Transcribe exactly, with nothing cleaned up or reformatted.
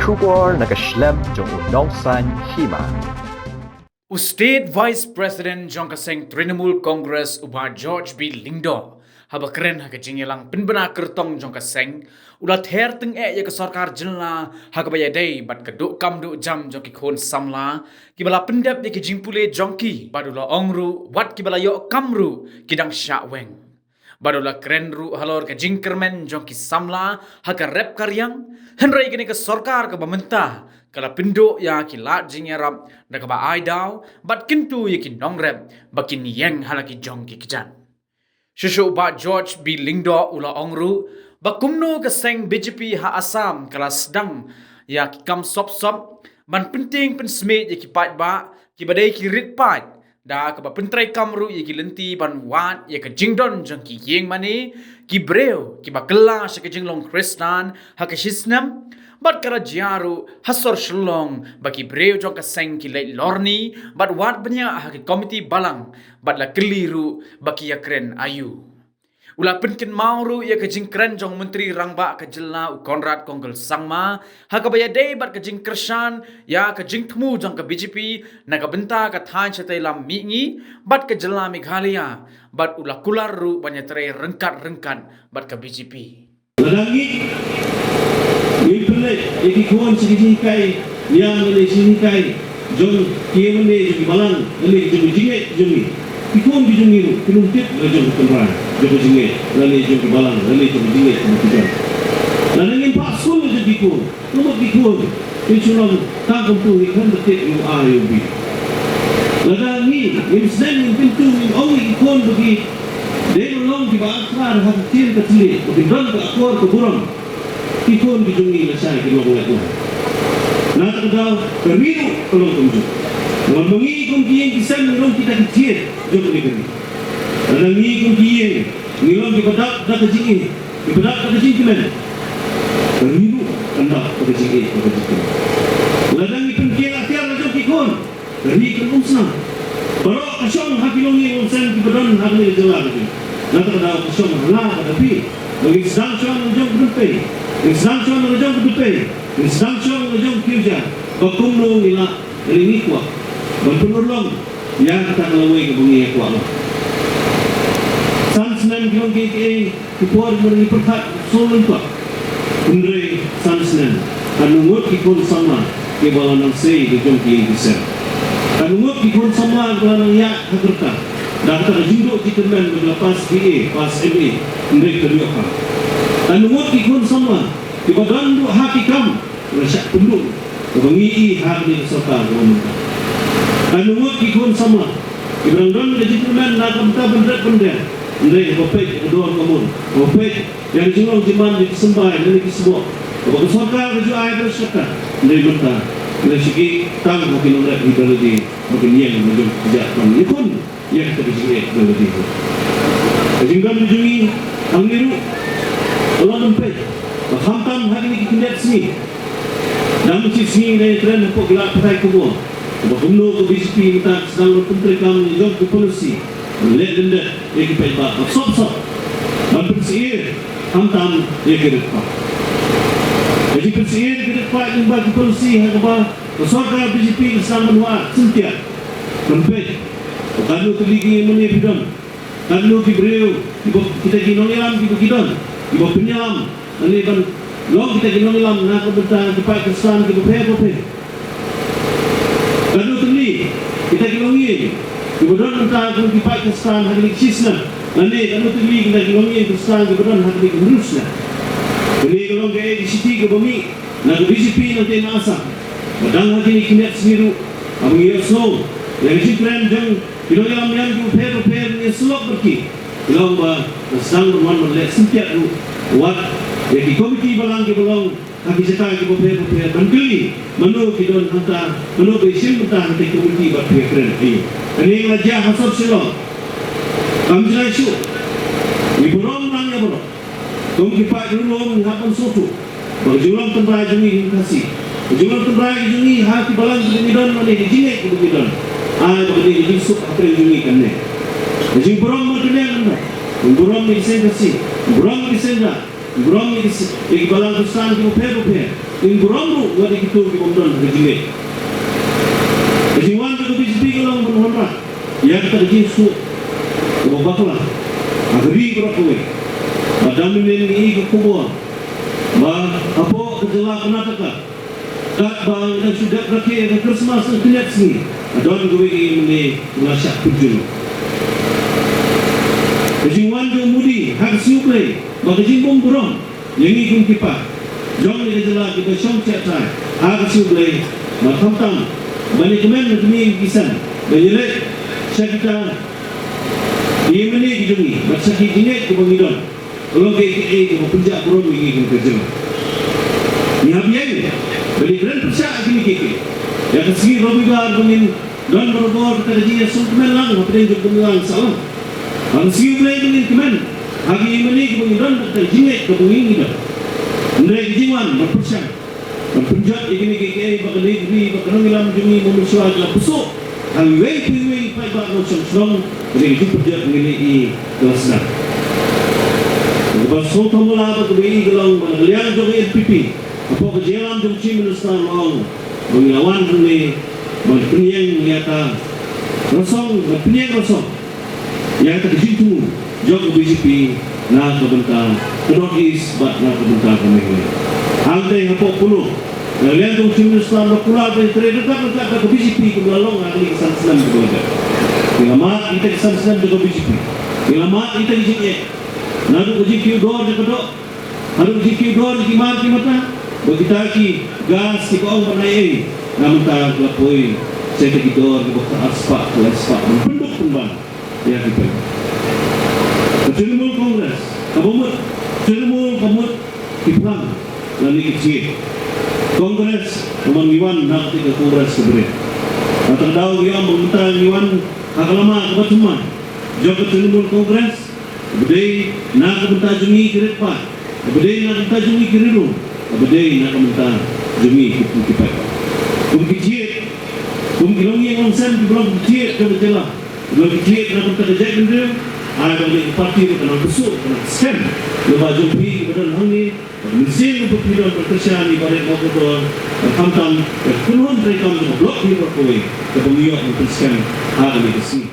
Khubor na ka shlem jong u Nongsaiñ Hima. U State Vice President jong ka seng Trinamool Congress, u Bah George B Lyngdoh, haba kren ha ka jingïalang pynbna kyrtong jong ka seng, u la ther tyngeh ïa ka sorkar jylla ha kaba ïadei bad ka duh kam duh jam jong ki khun samla kiba la pyndep ïa ki jingpule jong ki, bad u la ong ruh wat kiba la ïoh kam ruh ki dang shah weng. Bad u la kren ruh halor ka jingkyrmen jong ki samla ha ka rep ka riang, hynrei kane ka sorkar kaba mynta ka la pynduh ïa ki lad jingïarap da kaba ai daw bad kyntu ïa ki nongrep ba kin ïeng ha la ki jong ki kjat. Shuh shuh u Bah George B Lyngdoh u la ong ruh ba kumno ka seng B J P ha Assam ka la sdang ïa ki kam sop sop ban pyntieng pynsmit ïa ki paidbah kiba dei ki rit paid, da kaba pyntreikam ruh ïa ki lynti ban wad ïa ka jingdon jong ki ïing mane ki briew kiba kylla sha ka jinglong Khristan ha ka shisnem, bad ka la jia ruh ha sor Shillong ba ki briew jong ka seng ki leit lorni bad wad bniah ha ki komiti balang, bad la kylli ruh ba ki ïakren aïu. U la pynkynmaw ruh ïa ka jingkren jong u Myntri Rangbah ka jylla u Conrad Kongkal Sangma ha kaba ïadei bad ka jingkyrshan ïa ka jingthmu jong ka B J P na ka bynta ka thaiñ shatei lam mihngi bad ka jylla Meghalaya, bad u la kular ruh ban ïatrei ryngkat ryngkat bad ka B J P. Lada ngi, ngi pynleit ïa ki khun sha ki jinghikai niam lane jinghikai jong ki ïing mane jong ki balang lane jong ki jingngeit jong ngi, ki khun ki jong ngi ruh kin ym tip la jong ka tynrai jong ka jingngeit lane jong ki balang lane jong ki jingngeit jong ki jong. Lada ngim phah skul ïa ki khun, ka mut ki khun kin shu long tang kumtu hi, khlem da tip ïa u A ïa u B. Lada ngi ngim sdang, ngim kyntu, ngim ong ïa ki khun ba ki dei ban long kiba akor ha ka ktien ka thylliej, ba kin don ka akor ka burom, ki khun ki jong ngi lashai kin long lait lang. Na kata ka daw ka ri ruh ka long kumjuh. Namar ba ngi kum ki ïing ki sem ngi long kita ki thied jong kane ka ri. Lada ngi kum ki ïing ngi long kiba dap da ka jingïeit, kiba dap da ka jingkmen, ka ri ruh kan dap da ka jingïeit, da ka jingkmen. Lada ngi pynkieng atiar la jong ki khun, ka ri kan ym snam. Baroh ka shong ha ki longïing longsem kiba don ha kane ka jylla ka jong ngi. Na kata ka daw ka shong ha nga bad ha phi, ba ngin sdang shong la jong ka pynpei, ngin sdang shong la jong ka pynpei, ngin sdang shong la jong ka pynpei, ba kumno ngi lah, lane ngi kwah ban pynurlong ïa kata ka lawei kaba ngi ïa kwah. San snem ki long kiei ki por ba ngi pyrkhat sngewlem pat. Hynrei san snem, katno ngut ki khun samla kiba la nang sei la jong ki ïing ki sem? Katno ngut ki khun samla kiba la nang ïaid ha ka rta da kata ka jingduh jingkyrmen ba la pass B A, pass M A, hynrei ka ïoh kam? Katno ngut ki khun samla kiba don duh ha ki kam ba la shah pynduh, kaba ngi i ha kane ka sorkar kaba mynta? Katno ngut ki khun samla kiba dang don ka jingkyrmen na ka bynta ban ret ban dem, hynrei haba peit ka dor ka mur, haba peit ïa ka jinglong jingman jong ki symbai lane ki sboh kaba ka sorkar ka ju ai ba shaka, hynrei mynta ki la shu ïeh tang ha ki nongrep hi ba lade ba kin ïeng na jong ki kjat ban ïakhun ïa kata ka jingeh ba lade. Ka jingdon ka jong ngi hangne ruh ka long ban peit ba khamtam ha kine ki khyndiat sngi, dang shi sngi ngi dang ïakren hapoh ki lad pathai khubor ba kumno ka B J P mynta ka sdang ban pyntreikam ïa ka jong ka policy ban leh lyndet ïa ki paidbah ba sop sop, ban pynsyier khamtam ïa ki rit paid. Ka jingpynsyier ïa ki rit paid lyngba ki policy ha kaba ka sorkar B J P ka sdang ban wad syntiat. Ban peit ba katno tylli ki ïing mane phi don, katno ki briew kiba, kita ki nongïalam kiba ki don, kiba pynïalam lane ban long kita ki nongïalam na ka bynta ki paid Khristan kiba pher ba pher. Katno tylli kita ki longïing kiba don mynta kum ki paid Khristan ha kine ki shisnem, lane katno tylli kita ki longïing Khristan kiba don ha kine ki hynriew snem. Kane ka long kaei ka shithi kaba mih na ka B J P nangtei na Assam, ba dang ha kine ki khyndiat sngi ruh haba ngi ïohsngew ïa ka jingkren jong ki nongïalam niam kiba pher ba pher, ngi ïa sylloh bad ki, ki la ong ba ka sdang ban wan ban leh syntiat ruh wat ïa ki komiti balang kiba long ha ki jaka kiba pher ba pher ban kylli mano ki don hangta, mano ba shim bynta hangta ki komiti bad phi ïakren aïu. Kane ka la jia ha sor Shillong. Kam jia shuh. Ngi burom nang ïa baroh. Kum ki paid riewlum ngi hap ban sngewthuh ba ka jinglong tynrai jong ngi ki Khasi, ka jinglong tynrai ka jong ngi ha ki balang kiba ngi don lane ka jingngeit kiba ngi don, ai ba ka dei ka jingsuk hapdeng jong ngi kane. Ka jingburom ba ka dei kane. Burom ïa ki seng Khasi, burom ïa ki seng Jain. Burom ïa ki balang khristan kiba pher bapher. Ngin burom ruh wat ïa kito kibym don ha ka jingngeit. Ka jingwan jong ka B J P ka long ban wanrah ïa kata ka jingsuk kaba bakla ha ka ri baroh kawei. Bad da mynnin ngi ïohi ka khubor ba hapoh ka jylla Karnataka, katba ngi dang shu dep rakhe ïa ka Christmas na kynñiat sngi, ka don kawei ka M L A ka la shah pynjur. Ka jingwan jong u Modi ha ka sngi U Blei bad ka jingbymburom ïa ngi kum ki paid jong kane ka jylla kiba shong thiah thai ha ka sngi U Blei, bad khamtam ban ïakmen na kmie ki kmie ba ïaleh sha kita ki M L A ki jong ngi bad sha ki jingngeit kiba ngi don. Ka long kaei kaei kaba pynjah burom ïa ngi kum ka jylla. Ngi hap ïeng bad ngi kren pyrshah ïa kine kiei kiei. Ïa ka sngi Robibar ba ngin don barabor kata ka jingïaseng kmen lang hapdeng jong ka jingïaseng sahlang. Ha ka sngi U Blei ba ngin kmen ha ki M L A kiba ngi don kata ka jingngeit kaba ngi ngi don. Hynrei ka jingwan ban pyrshang ban pynjot ïa kine kiei kiei ba ka ri, ba ka nongïalam jong ngi mynshwa ka la pynsuh ha iwei pa iwei i paidbah nongshong shnong. Ka dei ka jingpynjot ngi la ïohi ka la sdang. Kaba sngewthuh mala bad kaba ïohi ka long ba na ka liang jong ka N P P, hapoh ka jingïalam jong u Chief Minister, la ong ba ngi la wan hangne ban pynïeng ïa ka rasong, ban pynïeng rasong ïa kata ka jingthmu jong ka B J P na ka bynta ka North East bad na ka bynta ka Meghalaya. Hangtei hapoh Polo, na ka liang jong u Chief Minister, la kular ban trei ryngkat ryngkat bad ka B J P kumba la long ha kine ki san snem kiba la dep. Ngi la mad ïa kita ki san snem jong ka B J P. Ngi la mad ïa kita ki jingeh, naduh ka jingkiew dor jong ka doh haduh ka jingkiew dor jong ki mar ki mata, bad kita ki gas kiba ong ban ai ei, na mynta ki la poi sha kita ki dor kiba khatspah, khatspah ban pynduk pynban ïa ki peit. Ka Trinamool Congress kaba mut, Trinamool ka mut ki phlang lane ki thied. Congress, kumba ngi wan na kata ka Congress kaba rit. Kata ka daw ngi ong ba mynta ngi wan ha ka lama kaba thymmai jong ka Trinamool Congress, kaba dei na ka bynta jong ngi ki rit paid, kaba dei na ka bynta jong ngi ki ri lum, kaba dei na ka bynta jong ngi ki, ki paid. Kum ki thied, kum ki longïing longsem kiba long ki thied jong ka jylla, kiba long ki thied na ka bynta ka jaitbynriew, ai ba ngi ki party ruh kan nang pyrshah, kan nang skhem lyngba jong phi kiba don hangne, bad mynsiem ruh ba phi don ban kyrshan ïa i Bah Riek Mawkyrwat, bad khamtam ïa ka kynhun treikam jong ka block hi baroh kawei, kaba ngi ïoh ban pynskhem ha kane ka sngi.